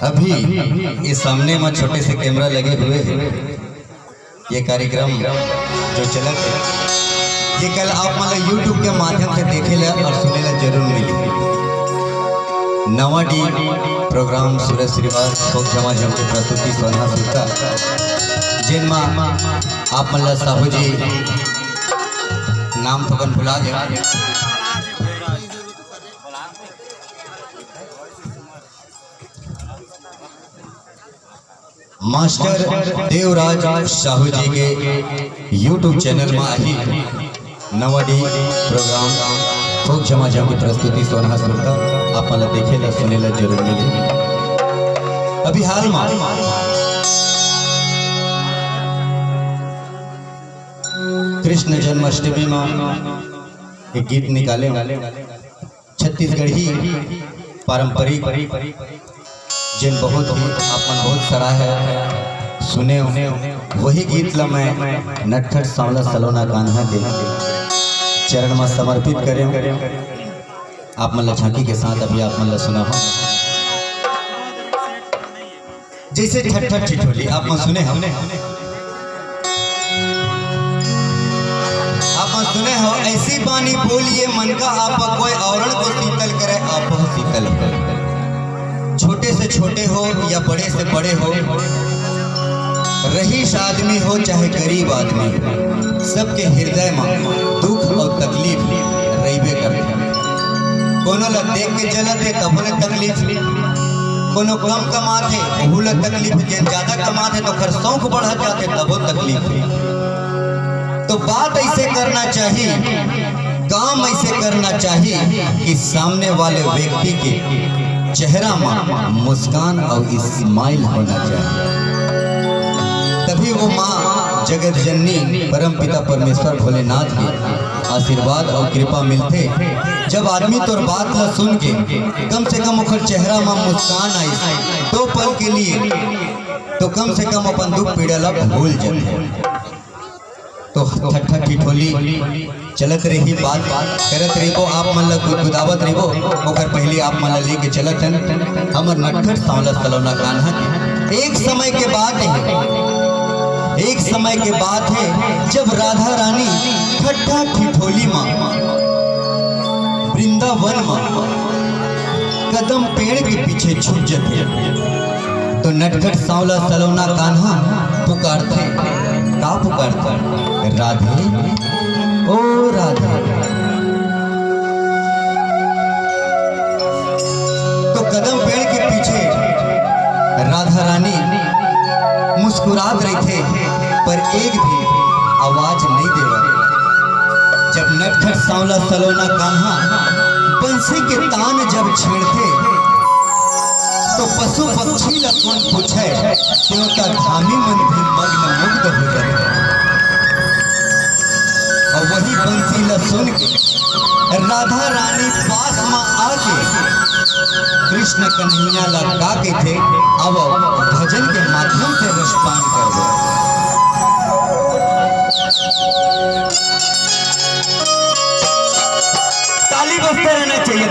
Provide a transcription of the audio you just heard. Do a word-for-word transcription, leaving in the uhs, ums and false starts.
अभी ये सामने में छोटे से कैमरा लगे हुए हैं। ये कार्यक्रम जो चलत हे, ये कल आप मन ला YouTube के माध्यम से देखे ला और सुने ला जरूर मिली। नवा डी प्रोग्राम सूरज श्रीवास, थोक झमाझम के प्रस्तुति सोनहा सुरता, जेन मा आप मन ला साहू जी, नाम थोकन भुला गया, मास्टर देवराज साहू जी के YouTube चैनल में आही नवा डी प्रोग्राम थोक झमाझम की प्रस्तुति सोनहा सुरता। आप मन ला देखे ला, सुने ला जरूर मिली। अभी हाल में कृष्ण जन्माष्टमी में एक गीत निकाले, छत्तीसगढ़ी पारंपरिक, जेन बहुत ही आप मन बहुत सराहे, सुने हो, वही गीत ला मैं नटखट सांवला सलोना कान्हा के चरण में समर्पित करे हूँ। आप मन ला झांकी के साथ अभी आप मन ला सुना हो। जैसे ठट्ठा ठिठोली आप मन सुने हो, आप मन सुने हो, ऐसी बानी बोलिए मन का आप, कोई औरन को शीतल करे आप शीतल हो। छोटे से छोटे हो या बड़े से बड़े हो, रईस आदमी हो चाहे गरीब आदमी हो, सबके हृदय में दुख और तकलीफ रहिबे करथे। कोनो ला देख के जलत हे तभो ले तकलीफ, कोनो कम कमात हे ओहू ला तकलीफ, जेन ज्यादा कमात हे तो ओकर शौक बढ़त जाथे तभो तकलीफ। तो बात ऐसे करना चाहिए, काम ऐसे करना चाहिए कि सामने वाले व्यक्ति के चेहरा में मुस्कान और स्माइल होना चाहिए, तभी वो माँ जगत जननी परम पिता परमेश्वर भोलेनाथ के आशीर्वाद और कृपा मिलथे। जब आदमी तोर बात ला सुन के कम से कम ओकर चेहरा में मुस्कान आई दो पल के लिए, तो कम से कम अपन दुख पीड़ा ला भूल जाथे। तो ठट्ठा ठिठोली चलत रही, बात करत रहिबो, आप मन ला गुदगुदावत रहिबो। ओकर पहले आप मन ला लेके चलत हन हमर नटखट सांवला सलोना कान्हा के। एक समय के बात है, एक समय के बात है, जब राधा रानी ठट्ठा ठिठोली माँ वृंदावन माँ कदम पेड़ के पीछे छुप जथे, तो नटखट सांवला सलोना कान्हा पुकारथे। का पुकारथे? राधे, ओ राधे। तो कदम पेड़ के पीछे राधा रानी मुस्कुरात रहिथे, पर एक भी आवाज नहीं देवत। जब नटखट सांवला सलोना कान्हा बंसी के तान जब छेड़थे, तो पशु पक्षी ला कोन पूछे, देवता धामी मन भी मग्न मुग्ध हो जाथे। और वही बंसी ला सुन के राधा रानी पास में आके कृष्ण कन्हैया ला का कहिथे, अब भजन के माध्यम से रस पान